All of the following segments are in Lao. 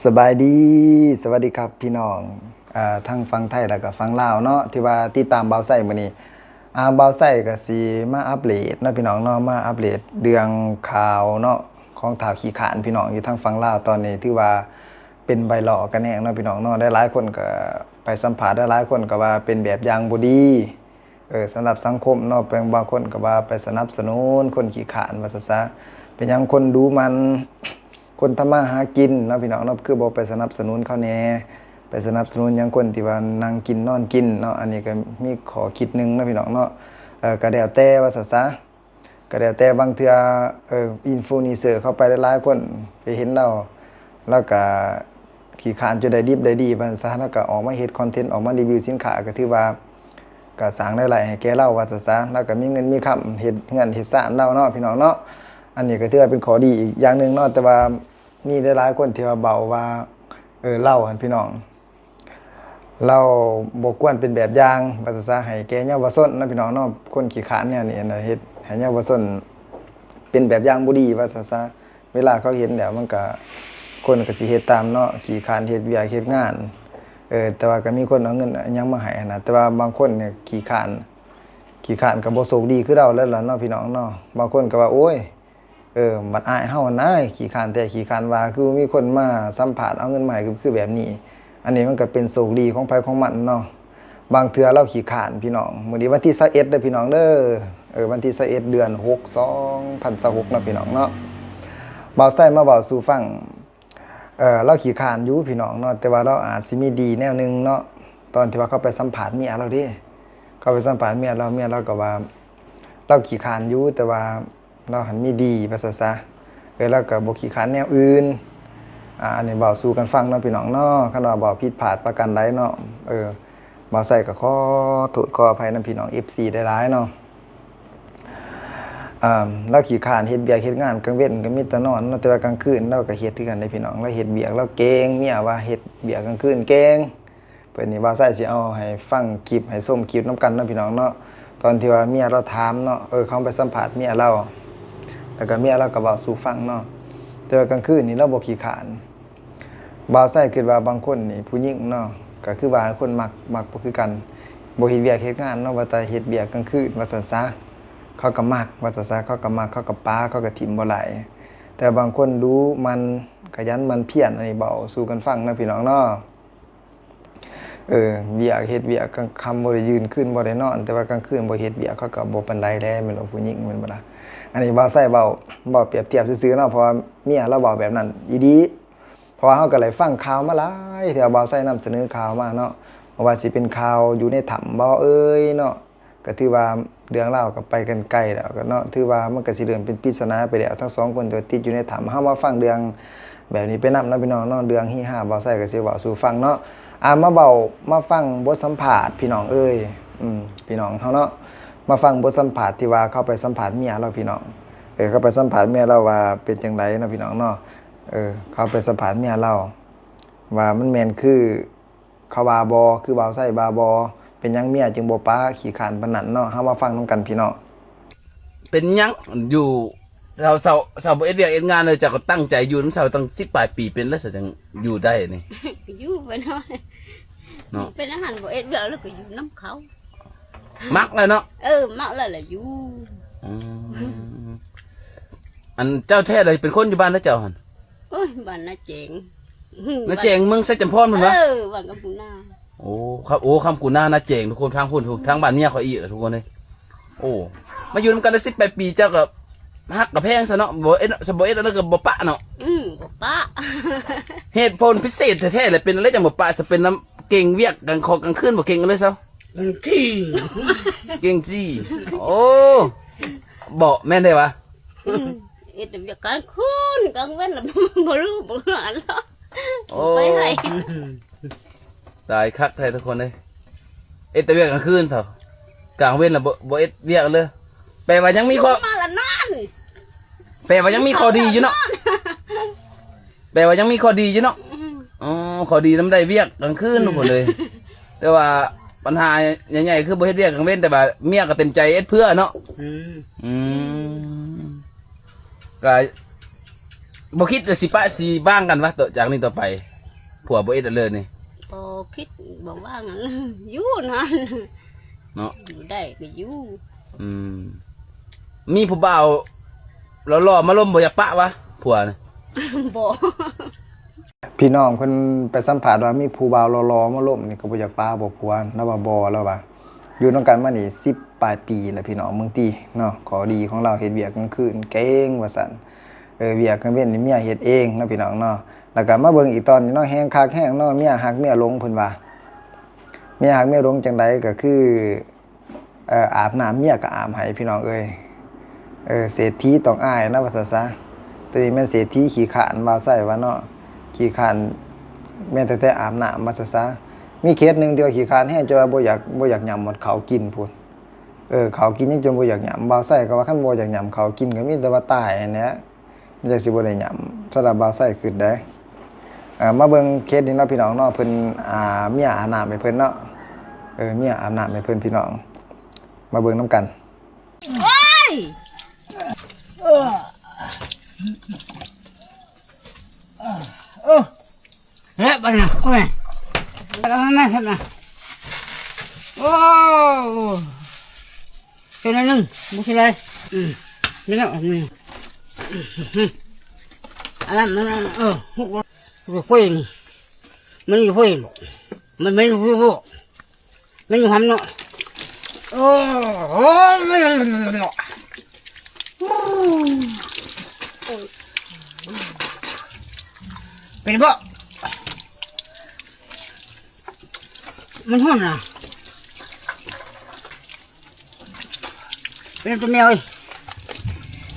ສະບາຍດີ ສະຫວັດດີຄັບພີ່ນ້ອງ ເອີ ທັງຝັ່ງໄທ ແລ້ວກໍຝັ່ງລາວເນາະ ທີ່ວ່າຕິດຕາມບ່າວໄຊມື້ນີ້. ອ່າ ບ່າວໄຊກໍຊິມາອັບເດດເນາະພີ່ນ້ອງເນາະ ມາອັບເດດເລື່ອງຂ່າວເນາະ ຂອງທ້າວຂີ້ຄ້ານພີ່ນ້ອງ ຢູ່ທາງຝັ່ງລາວ ຕອນນີ້ຖືວ່າເປັນໄວຣັລກັນແຮງເນາະພີ່ນ້ອງເນາະ. ຫຼາຍໆຄົນກໍໄປສຳພາດ ຫຼາຍໆຄົນກໍວ່າເປັນແບບຢ່າງບໍ່ດີ ເອີ ສຳລັບສັງຄົມເນາະ ແຕ່ບາງຄົນກໍວ່າໄປສະໜັບສະໜູນຄົນຂີ້ຄ້ານວ່າຊັ້ນຊະ. ເປັນຫຍັງຄົນດູໝັ່ນ ຄົນທຳມາຫາກິນເນາະພີ່ນ້ອງເນາະ ຄືບໍ່ໄປສະໜັບສະໜູນເຂົາແດ່ ໄປສະໜັບສະໜູນຫຍັງຄົນທີ່ວ່ານັ່ງກິນນອນກິນເນາະ. ອັນນີ້ກໍມີຂໍ້ຄິດໜຶ່ງເນາະພີ່ນ້ອງເນາະ ເອີ ກໍແລ້ວແຕ່ວ່າຊັ້ນຊະ. ກໍແລ້ວແຕ່ ບາງເທື່ອ ເອີ ອິນຟລູເອນເຊີເຂົາໄປຫຼາຍໆຄົນໄປເຫັນລາວ ລາວກໍຂີ້ຄ້ານຈົນໄດ້ດິບໄດ້ດີວ່າຊັ້ນຊະ ລາວກໍອອກມາເຮັດຄອນເທັນ ອອກມາຣີວິວສິນຄ້າ ກໍຖືວ່າກໍສ້າງລາຍໄດ້ໃຫ້ແກ່ລາວວ່າຊັ້ນຊະ. ລາວກໍມີເງິນມີຄຳເຮັດເຮືອນເຮັດຊານລາວເນາະພີ່ນ້ອງເນາະ. ອັນນີ້ກໍຖືວ່າເປັນຂໍ້ດີອີກຢ່າງໜຶ່ງເນາະ ແຕ່ວ່າມີຫຼາຍໆຄົນທີ່ວ່າເວົ້າວ່າ ເອີ ລາວຫັ້ນພີ່ນ້ອງ ລາວບໍ່ຄວນເປັນແບບຢ່າງວ່າຊັ້ນຊະ ໃຫ້ແກ່ເຍົາວະຊົນເນາະພີ່ນ້ອງເນາະ. ຄົນຂີ້ຄ້ານແນວນີ້ນະ ເຮັດໃຫ້ເຍົາວະຊົນເປັນແບບຢ່າງບໍ່ດີວ່າຊັ້ນຊະ. ເວລາເຂົາເຫັນແລ້ວມັນກະ ຄົນກະຊິເຮັດຕາມເນາະ ຂີ້ຄ້ານເຮັດວຽກເຮັດງານ ເອີ ແຕ່ວ່າກະມີຄົນເອົາເງິນຫຍັງມາໃຫ້ຫັ້ນນະ ແຕ່ວ່າບາງຄົນນີ້ຂີ້ຄ້ານ ຂີ້ຄ້ານກະບໍ່ໂຊກດີຄືລາວແລ້ວລະເນາະພີ່ນ້ອງເນາະ. ບາງຄົນກະວ່າ ໂອ້ຍ ເອີ ບັດອ້າຍເຮົາຫັ້ນນາ ຂີ້ຄ້ານແທ້ຂີ້ຄ້ານວ່າ ຄືບໍ່ມີຄົນມາສຳພາດເອົາເງິນມາໃຫ້ ຄື ຄືແບບນີ້. ອັນນີ້ມັນກໍເປັນໂຊກດີຂອງໃຜຂອງມັນເນາະ. ບາງເທື່ອລາວຂີ້ຄ້ານພີ່ນ້ອງ. ມື້ນີ້ວັນທີຊາວເອັດເດີພີ່ນ້ອງເດີ ເອີ ວັນທີຊາວເອັດ ເດືອນຫົກ ສອງພັນຊາວຫົກເນາະພີ່ນ້ອງເນາະ. ບ່າວໄຊມາເວົ້າສູ່ຟັງ ເອີ ລາວຂີ້ຄ້ານຢູ່ພີ່ນ້ອງເນາະ ແຕ່ວ່າລາວອາດຊິມີດີແນວໜຶ່ງເນາະ. ຕອນທີ່ວ່າເຂົາໄປສຳພາດເມຍລາວເດ້ ເຂົາໄປສຳພາດເມຍລາວ ເມຍລາວກໍວ່າ ລາວຂີ້ຄ້ານຢູ່ ແຕ່ວ່າ ລາວຫັ້ນມີດີວ່າຊັ້ນຊະ. ເອີ ລາວກໍບໍ່ຂີ້ຄ້ານແນວອື່ນ. ອ່າ ອັນນີ້ເວົ້າສູ່ກັນຟັງເນາະພີ່ນ້ອງເນາະ. ຄັນວ່າເວົ້າຜິດພາດປະການໃດເນາະ ເອີ ບ່າວໄຊກໍຂໍໂທດຂໍອະໄພນຳພີ່ນ້ອງເອັຟຊີຫຼາຍໆເນາະ. ອ່າ ລາວຂີ້ຄ້ານເຮັດວຽກເຮັດງານ ກາງເວັນກໍມີແຕ່ນອນເນາະ ແຕ່ວ່າກາງຄືນລາວກໍເຮັດຄືກັນເດ້ພີ່ນ້ອງ. ລາວເຮັດວຽກ ລາວເກັ່ງ ເມຍວ່າເຮັດວຽກກາງຄືນເກັ່ງ. ເພິ່ນນີ້ ບ່າວໄຊຊິເອົາໃຫ້ຟັງຄລິບ ໃຫ້ຊົມຄລິບນຳກັນເນາະພີ່ນ້ອງເນາະ. ຕອນທີ່ວ່າເມຍລາວຖາມເນາະ ເອີ ເຂົາໄປສຳພາດເມຍລາວ ແລ້ວກໍເມຍລາວກໍເວົ້າສູ່ຟັງເນາະ ແຕ່ວ່າກາງຄືນນີ້ລາວບໍ່ຂີ້ຄ້ານ. ບ່າວໄຊຄິດວ່າບາງຄົນນີ້ ຜູ້ຍິງເນາະ ກໍຄືວ່າຄົນມັກ ມັກບໍ່ຄືກັນ ບໍ່ເຮັດວຽກເຮັດງານເນາະ ວ່າແຕ່ເຮັດວຽກກາງຄືນວ່າຊັ້ນຊະ. ເຂົາກໍມັກວ່າຊັ້ນຊະ ເຂົາກໍມັກ ເຂົາກໍປາ ເຂົາກໍຖິ້ມບໍ່ໄຫຼ. ແຕ່ບາງຄົນດຸໝັ່ນ ຂະຫຍັນໝັ່ນພຽນ ອັນນີ້ເວົ້າສູ່ກັນຟັງເນາະພີ່ນ້ອງເນາະ. ເອີ ວຽກ ເຮັດວຽກກາງຄ່ຳບໍ່ໄດ້ຢືນ ຄືນບໍ່ໄດ້ນອນ ແຕ່ວ່າກາງຄືນບໍ່ເຮັດວຽກ ເຂົາກໍບໍ່ປານໃດແຫຼະ ແມ່ນບໍ່ ຜູ້ຍິງແມ່ນບໍ່ລະ? ອັນນີ້ບ່າວໄຊເວົ້າ ເວົ້າປຽບທຽບຊື່ໆເນາະ ເພາະວ່າເມຍລາວເວົ້າແບບນັ້ນອີ່ຫຼີ. ເພາະວ່າເຮົາກໍໄດ້ຟັງຂ່າວມາຫຼາຍເທື່ອ ບ່າວໄຊນຳສະເໜີຂ່າວມາເນາະ ບໍ່ວ່າຊິເປັນຂ່າວຢູ່ໃນຖ້ຳບໍ່ເອີຍເນາະ ກໍຖືວ່າເລື່ອງລາວກໍໄປກັນໄກແລ້ວເນາະ ຖືວ່າມັນກໍຊິເລີ່ມເປັນປິດສະໜາໄປແລ້ວ ທັງສອງຄົນທີ່ວ່າຕິດຢູ່ໃນຖ້ຳ. ເຮົາມາຟັງເລື່ອງແບບນີ້ໄປນຳເນາະພີ່ນ້ອງເນາະ ເລື່ອງຮີຮາ ບ່າວໄຊກໍຊິເວົ້າສູ່ຟັງເນາະ. ອ່າ ມາເວົ້າ ມາຟັງບົດສຳພາດພີ່ນ້ອງເອີຍ ອືມ ພີ່ນ້ອງເຮົາເນາະ ມາຟັງບົດສຳພາດທີ່ວ່າເຂົາໄປສຳພາດເມຍລາວພີ່ນ້ອງ. ເອີ ເຂົາໄປສຳພາດເມຍລາວວ່າເປັນຈັ່ງໃດເນາະພີ່ນ້ອງເນາະ. ເອີ ເຂົາໄປສຳພາດເມຍລາວວ່າມັນແມ່ນຄື ເຂົາວ່າບໍ່ ຄືບ່າວໄຊວ່າບໍ່ ເປັນຫຍັງເມຍຈຶ່ງບໍ່ປາ ຂີ້ຄ້ານປານນັ້ນເນາະ. ເຮົາມາຟັງນຳກັນພີ່ນ້ອງ. ເປັນຫຍັງຢູ່ ເຊົາ ເຊົາ ເຊົາບໍ່ເຮັດວຽກເຮັດງານເລີຍ ເຈົ້າກໍຕັ້ງໃຈຢູ່ນຳເຊົາຕັ້ງສິບປາຍປີ ເປັນແລ້ວເຈົ້າຈັ່ງຢູ່ໄດ້ນີ້? ຢູ່ໄປເນາະ ເນາະ ເປັນອາຫານບໍ່ເຮັດວຽກແລ້ວກໍຢູ່ນຳເຂົາ ມັກແລ້ວເນາະ. ເອີ ມັກແລ້ວລະຢູ່. ອືມ ອັນເຈົ້າແທ້ລະເປັນຄົນຢູ່ບ້ານໃດເຈົ້າຫັ້ນ? ໂອ້ຍ ບ້ານນາແຈງ. ນາແຈງເມືອງໄຊຈຳພອນພຸ້ນຫວາ? ເອີ ບ້ານຄຳກຸນາ. ໂອ້ ຄຳ ໂອ້ ຄຳກຸນາ ນາແຈງ ທຸກຄົນ ທາງພຸ້ນ ທາງບ້ານເມຍຂ້ອຍອີກ ທຸກຄົນເອີຍ. ໂອ້ ມາຢູ່ນຳກັນໄດ້ສິບປາຍປີ ເຈົ້າກໍຮັກກໍແພງຊະເນາະ ບໍ່ເອັດ ບໍ່ເອັດອັນນັ້ນກໍບໍ່ປະເນາະ. ອືມ ບໍ່ປະ. ເຫດຜົນພິເສດແທ້ໆແຫຼະ ເປັນອະໄລຈັ່ງບໍ່ປະ ສະເປັນນຳເກັ່ງວຽກກາງ ຂອງກາງຄືນບໍ່ເກັ່ງເລີຍຊະ? ເກັ່ງຈີ່ ເກັ່ງຈີ່. ໂອ້ ບໍ່ແມ່ນໄດ້ຫວາ? ອືມ ເຮັດແຕ່ວຽກກາງຄືນ ກາງເວັນລະບໍ່ຮູ້ບໍ່ຮູ້ອັນລະ. ໂອ້ ໄປໃຫ້ ຕາຍຄັກແທ້ທຸກຄົນເອີຍ ເຮັດແຕ່ວຽກກາງຄືນຊະ ກາງເວັນລະບໍ່ ບໍ່ເຮັດວຽກເລີຍ. ແປວ່າຍັງມີຂໍ້ ມາລະນອນ ແປວ່າຍັງມີຂໍ້ດີຢູ່ເນາະ ແປວ່າຍັງມີຂໍ້ດີຢູ່ເນາະ. ອືມ ອໍ ຂໍ້ດີນຳໄດ້ວຽກກາງຄືນ ອືມ ພຸ້ນເລີຍ ແຕ່ວ່າບັນຫາໃຫຍ່ໆຄືບໍ່ເຮັດວຽກກາງເວັນ ແຕ່ວ່າເມຍກໍເຕັມໃຈເຮັດເພື່ອເນາະ. ອືມ ອືມ ກໍ ບໍ່ຄິດວ່າຊິປະຊິບາງກັນວະ ຕໍ່ຈາກນີ້ຕໍ່ໄປ ຜົວບໍ່ເຮັດແລ້ວເລີຍນີ້? ບໍ່ຄິດ ບໍ່ວ່າຫຍັງ ຢູ່ນັ້ນເນາະ ຢູ່ໄດ້ກໍຢູ່. ອືມ ມີຜູ້ບ່າວຫຼໍ່ໆມາລົມບໍ່ຢາກປະວະ ຜົວນະ? ບໍ່. ພີ່ນ້ອງເພິ່ນໄປສຳພາດວ່າມີຜູ້ບ່າວຫຼໍ່ໆມາລົມນີ້ກໍບໍ່ຢາກປະບໍ່ຜົວ ລາວວ່າບໍ່ ລາວວ່າ ຢູ່ນຳກັນມານີ້ສິບປາຍປີແລ້ວພີ່ນ້ອງ ເບິ່ງຕິເນາະ ຂໍ້ດີຂອງລາວເຮັດວຽກກາງຄືນເກັ່ງວ່າຊັ້ນ. ເອີ ວຽກກາງເວັນນີ້ເມຍເຮັດເອງເນາະພີ່ນ້ອງເນາະ. ແລ້ວກໍມາເບິ່ງອີກຕອນໜຶ່ງເນາະ ແຮງຄັກແຮງເນາະ ເມຍຮັກເມຍຫຼົງເພິ່ນວ່າ ເມຍຮັກເມຍຫຼົງຈັ່ງໃດ ກໍຄື ເອີ ອາບນ້ຳເມຍກໍອາບໃຫ້ພີ່ນ້ອງເອີຍ. ເອີ ເສດຖີຕ້ອງອາຍນະວ່າຊັ້ນຊະ. ໂຕນີ້ແມ່ນເສດຖີຂີ້ຄ້ານ ບ່າວໄຊວ່າເນາະ ຂີ້ຄ້ານແມ່ນແຕ່ ແຕ່ອາບນ້ຳວ່າຊັ້ນຊະ. ມີເຂດໜຶ່ງທີ່ວ່າຂີ້ຄ້ານແຮງ ຈົນວ່າບໍ່ຢາກ ບໍ່ຢາກຫຍ້ຳໝົດເຂົ້າກິນພຸ້ນ. ເອີ ເຂົ້າກິນຍັງຈົນບໍ່ຢາກຫຍ້ຳ ບ່າວໄຊກໍວ່າຄັນບໍ່ຢາກຫຍ້ຳເຂົ້າກິນກໍມີແຕ່ວ່າຕາຍຫັ້ນແຫຼະ ມັນຈັ່ງຊິບໍ່ໄດ້ຫຍ້ຳ ສຳລັບບ່າວໄຊຄິດໄດ້. ເອີ ມາເບິ່ງເຄສນີ້ເນາະພີ່ນ້ອງເນາະ ເພິ່ນ ອ່າ ເມຍອາບນ້ຳໃຫ້ເພິ່ນເນາະ ເອີ ເມຍອາບນ້ຳໃຫ້ເພິ່ນພີ່ນ້ອງ ມາເບິ່ງນຳກັນ. ໂອ້ຍ ເອີ ເອີ ເຮັດບັດນີ້ ໂອ້ຍ ເຮັດມາ ເຮັດມາ ໂອ້ ເຮັດໜ້ອຍໜຶ່ງ ບໍ່ຊິໄດ້ ອືມ ນີ້ແຫຼະ ນີ້ ອັນນັ້ນ ເອີ ຫົກ ຢູ່ເຟຍນີ້ ມັນຢູ່ເຟຍບໍ່ ມັນ ມັນຢູ່ເຟຍບໍ່ ແມ່ນຢູ່ຫັ້ນເນາະ ໂອ້ຍ ເປັນບໍ່ ມັນຮ້ອນນະ ເປັນຕົວແມວເອີຍ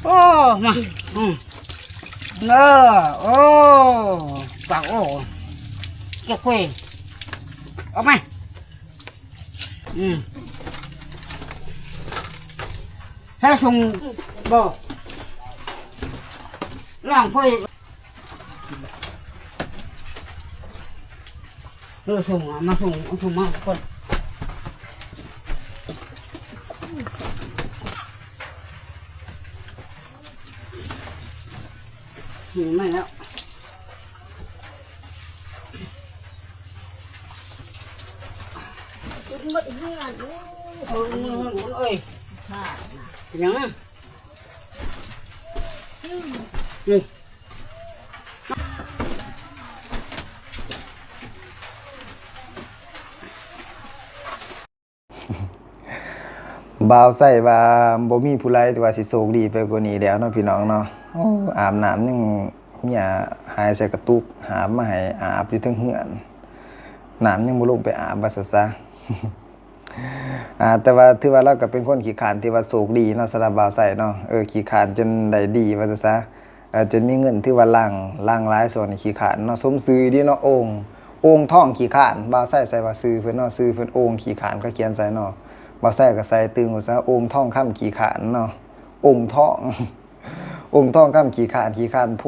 ໂອ້ ມາ ອືມ ເອີ ໂອ້ ປາກ ໂອ້ ເຈົ້າຄຸຍ ອອກມາ ອືມ ໃຫ້ສົ່ງບໍ່ ລ້າງຖ້ວຍ ເອີ ສົ່ງ ເອົາມາສົ່ງ ເອົາສົ່ງມາກ່ອນ ນີ້ມາແລ້ວ. ເອີ ເອີ ເອີ ເອີຍ ເປັນຫຍັງ? ນີ້ ບ່າວໄຊວ່າບໍ່ມີຜູ້ໃດທີ່ວ່າຊິໂຊກດີໄປກວ່ານີ້ແລ້ວເນາະ ພີ່ນ້ອງເນາະ. ໂອ້ ອາບນ້ຳຍັງ ເມຍຫາຍໃສ່ກະຕຸກ ຫາບມາໃຫ້ອາບຢູ່ເທິງເຮືອນ ນ້ຳຍັງບໍ່ລົງໄປອາບວ່າຊັ້ນຊະ. ອ່າ ແຕ່ວ່າຖືວ່າລາວກໍເປັນຄົນຂີ້ຄ້ານທີ່ວ່າໂຊກດີເນາະ ສຳລັບບ່າວໄຊເນາະ. ເອີ ຂີ້ຄ້ານຈົນໄດ້ດີວ່າຊັ້ນຊະ ເອີ ຈົນມີເງິນ ຖືວ່າຫຼັ່ງ ຫຼັ່ງຫຼາຍ. ຊ່ວງນີ້ຂີ້ຄ້ານເນາະ ສົມຊື່ດີເນາະ ໂອ່ງ ໂອ່ງທອງຂີ້ຄ້ານ. ບ່າວໄຊໃສ່ວ່າຊື່ເພິ່ນເນາະ ຊື່ເພິ່ນໂອ່ງຂີ້ຄ້ານ ເຂົາຂຽນໃສ່ເນາະ. ບ່າວໄຊກໍໃສ່ຕື່ມວ່າຊັ້ນ ໂອ່ງທອງຄຳຂີ້ຄ້ານເນາະ ໂອ່ງທອງ ໂອ່ງທອງຄຳຂີ້ຄ້ານ ຂີ້ຄ້ານໂພ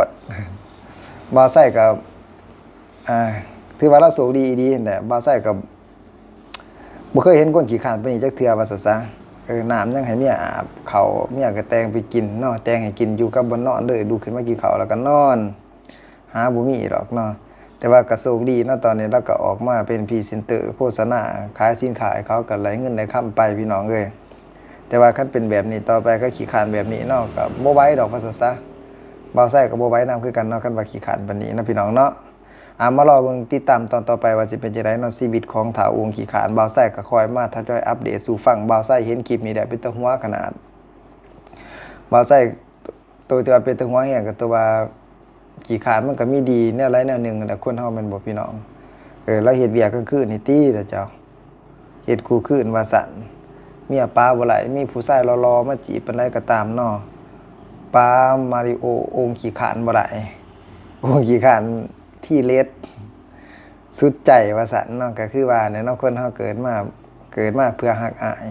ດ. ບ່າວໄຊກໍ ອ່າ ຖືວ່າລາວໂຊກດີອີ່ຫຼີຫັ້ນແຫຼະ. ບ່າວໄຊກໍບໍ່ເຄີຍເຫັນຄົນຂີ້ຄ້ານປານນີ້ຈັກເທື່ອວ່າຊັ້ນຊະ. ເອີ ນ້ຳຍັງໃຫ້ເມຍອາບ ເຂົ້າເມຍກໍແຕ່ງໄປກິນເນາະ ແຕ່ງໃຫ້ກິນ ຢູ່ກັບບ່ອນນອນເລີຍ ລຸກຂຶ້ນມາກິນເຂົ້າແລ້ວກໍນອນ ຫາບໍ່ມີດອກເນາະ. ແຕ່ວ່າກໍໂຊກດີເນາະ ຕອນນີ້ລາວກໍອອກມາເປັນພຣີເຊັນເຕີໂຄສະນາ ຂາຍສິນຄ້າໃຫ້ເຂົາ ກໍໄດ້ເງິນໄດ້ຄຳໄປ ພີ່ນ້ອງເອີຍ. ແຕ່ວ່າຄັນເປັນແບບນີ້ຕໍ່ໄປ ຄັນຂີ້ຄ້ານແບບນີ້ເນາະ ກໍບໍ່ໄຫວດອກວ່າຊັ້ນຊະ. ບ່າວໄຊກໍບໍ່ໄຫວນຳຄືກັນເນາະ ຄັນວ່າຂີ້ຄ້ານປານນີ້ເນາະ ພີ່ນ້ອງເນາະ. ອ່າ ມາລໍເບິ່ງຕິດຕາມຕອນຕໍ່ໄປວ່າຊິເປັນຈັ່ງໃດເນາະ ຊີວິດຂອງທ້າວໂອ່ງຂີ້ຄ້ານ. ບ່າວໄຊກໍຄອຍມາທະຍອຍອັບເດດສູ່ຟັງ. ບ່າວໄຊເຫັນຄລິບນີ້ແລ້ວເປັນຕາຫົວຂະໜາດ. ບ່າວໄຊ ໂຕທີ່ວ່າເປັນຕາຫົວແຮງກໍໂຕວ່າຂີ້ຄ້ານມັນກໍມີດີແນວໃດແນວໜຶ່ງແຫຼະ ຄົນເຮົາແມ່ນບໍ່ ພີ່ນ້ອງ? ເອີ ລາວເຮັດວຽກກາງຄືນນີ້ຕິລະເຈົ້າ ເຮັດຄູ່ຄືນວ່າຊັ້ນ. ເມຍປາບໍ່ໄດ້ ມີຜູ້ຊາຍຫຼໍ່ໆມາຈີບປານໃດກໍຕາມເນາະ ປາມາລິໂອໂອ່ງຂີ້ຄ້ານບໍ່ໄດ້ ໂອ່ງຂີ້ຄ້ານ ທີ່ເລັດ ສຸດໃຈວ່າຊັ້ນເນາະ. ກໍຄືວ່າແຫຼະເນາະ ຄົນເຮົາເກີດມາ ເກີດມາເພື່ອຮັກອ້າຍ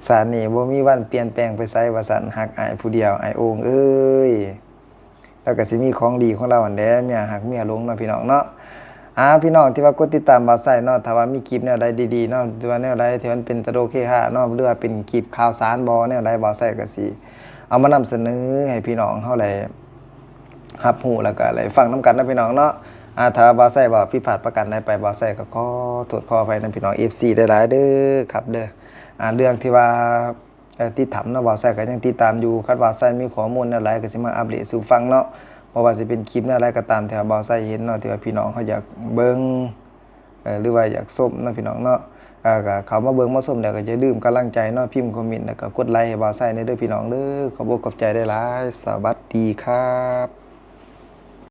ຊາດນີ້ບໍ່ມີວັນປ່ຽນແປງໄປໃສວ່າຊັ້ນ. ຮັກອ້າຍຜູ້ດຽວ ອ້າຍໂອ່ງເອີຍ ລາວກໍຊິມີຂອງດີຂອງລາວຫັ້ນແຫຼະ ເມຍຮັກເມຍຫຼົງເນາະ ພີ່ນ້ອງເນາະ. ອ່າ ພີ່ນ້ອງທີ່ວ່າກົດຕິດຕາມບ່າວໄຊເນາະ ຖ້າວ່າມີຄລິບແນວໃດດີໆເນາະ ຫຼືວ່າແນວໃດທີ່ມັນເປັນຕະຫຼົກເຮຮາເນາະ ຫຼືວ່າເປັນຄລິບຂ່າວສານບໍ່ ແນວໃດ ບ່າວໄຊກໍຊິເອົາມານຳສະເໜີໃຫ້ພີ່ນ້ອງເຮົາໄດ້ ຮັບຮູ້ ແລ້ວກໍໄດ້ຟັງນຳກັນເນາະພີ່ນ້ອງເນາະ. ອາ ຖ້າວ່າບ່າວໄຊເວົ້າຜິດພາດປະການໃດໄປ ບ່າວໄຊກໍຂໍໂທດຂໍອະໄພນຳພີ່ນ້ອງ ເອັຟຊີ ຫຼາຍໆເດີຄັບເດີ. ອາ ເລື່ອງທີ່ວ່າ ເອີ ຕິດຖ້ຳເນາະ ບ່າວໄຊກໍຍັງຕິດຕາມຢູ່. ຄັນບ່າວໄຊມີຂໍ້ມູນແນວໃດກໍຊິມາອັບເດດສູ່ຟັງເນາະ. ບໍ່ວ່າຊິເປັນຄລິບແນວໃດກໍຕາມ ທີ່ວ່າບ່າວໄຊເຫັນເນາະ ທີ່ວ່າພີ່ນ້ອງເຮົາຢາກເບິ່ງ ເອີ ຫຼືວ່າຢາກຊົມເນາະພີ່ນ້ອງເນາະ. ເອີ ກໍເຂົ້າມາເບິ່ງມາຊົມແລ້ວ ກໍຢ່າລືມກຳລັງໃຈເນາະ ພິມຄອມເມັນ ແລ້ວກໍກົດໄລໃຫ້ບ່າວໄຊແດ່ເດີພີ່ນ້ອງເດີ. ຂອບອົກຂອບໃຈຫຼາຍໆ. ສະຫວັດດີຄັບ.